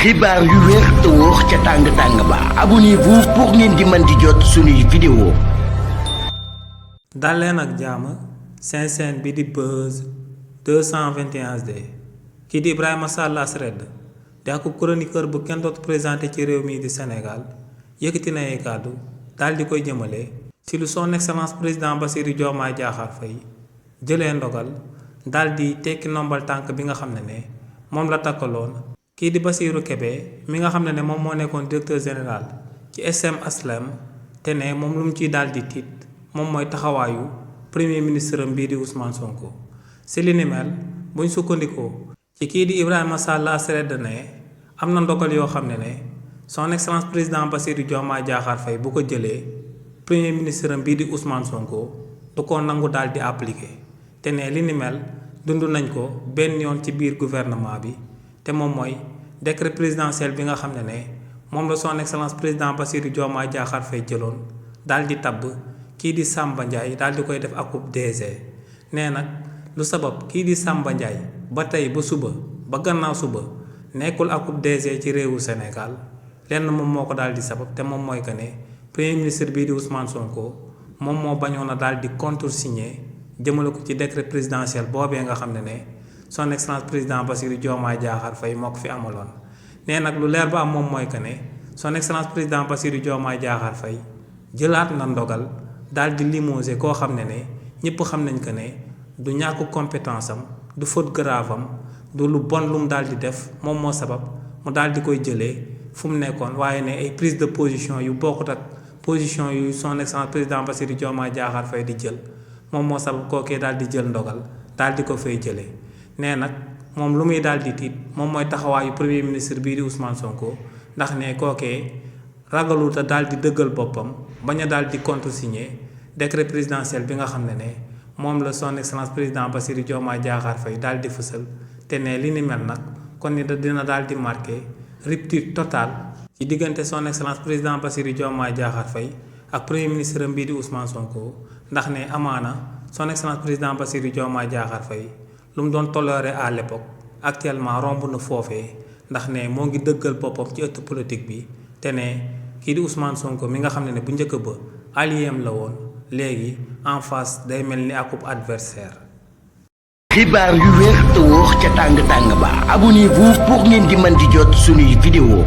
xibaar yu wér te wóor ca tàng ba abonnez-vous pour ngeen di mën di jot suñuy vidéo. dal leen ak jàmm seen chaîne bi di Buzz 221HD kii di Ibrahima Sall Asred di ak chroniqueur bu kenn dootu présenté ci réew mi di Sénégal yëkkati na ay kàddu daal di koy jëmale ci lu son excellence président Bassirou Diomaye Diakhar Faye jëlee ndogal daal di tekki nombal tànk bi nga xam ne moom la takkaloon kii di Bassirou Kébé mi nga xam ne moom moo nekkoon directeur général ci SM Aslem te ne moom lu mu ciy daal di tiit moom mooy taxawaayu premier ministre am bii di Ousmane Sonko si li ni mel buñ sukkandikoo ci kii di Ibrahima Sall Asred ne am na ndogal yoo xam ne son excellence président Bassirou Diomaye Diakhar Faye bu ko jëlee premier ministre am bii di Ousmane Sonko du ko nangu daal di appliqué te ne li ni mel dund nañ ko benn yoon ci biir gouvernement bi te moom mooy décret présidentiel bi nga xam ne moom la son excellence président Bassirou Diomaye Diakhar Faye jëloon daal di tabb kii di Samba Ndiaye daal di koy def akub DG nee nag lu sabab kii di Samba Ndiaye ba tey ba suba ba gannaaw suba nekkul akub DG ci réewu Sénégal lenn moom moo ko daal di sabab te moom mooy que ne premier ministre bii di Ousmane Sonko moom moo bañoon a daal di contresigner jëmale ko ci décret présidentiel boobee nga xam ne son excellence président Bassirou Diomaye Diakhar Faye moo ko fi amaloon nee nag lu leer ba am moom mooy que ne son excellence président Bassirou Diomaye Diakhar Faye jëlaat na ndogal daal di limogé koo xam ne ñëpp xam nañ que ne du ñàkk compétence am du faute grave am du lu bon lu mu daal di def moom moo sabab mu daal di koy jëlee fu mu nekkoon waaye ne ay prise de position yu bokkut ak position yu son excellence président Bassirou Diomaye Diakhar Faye di jël moom moo sabab kookee daal di jël ndogal daal di ko fay jëlee nee nag moom lu muy daal di tiit moom mooy taxawaayu premier ministre bii di Ousmane Sonko ndax ne kookee ragaluta daal di dëggal boppam bañ a daal di contresigner décret présidentiel bi nga xam ne moom la son excellence président Bassirou Diomaye Diakhar Faye daal di fësal te ne li ni mel nag kon ni dina daal di marqué rupture totale ci diggante son excellence président Bassirou Diomaye Diakhar Faye ak premier ministre bii di Ousmane Sonko ndax ne amaana son excellence président Bassirou Diomaye Diakhar Faye lu mu doon toléré à l'époque actuellement romb na foofee ndax ne moo ngi dëggal boppam ci ëtt politique bi te ne kii di Ousmane Sonko mi nga xam ne bu njëkk ba alliéem la woon léegi en face day mel ni akub adversaire. xibaar yu wér te wóor ca tàng ba abonnez-vous pour ngeen di mën di jot suñuy vidéo.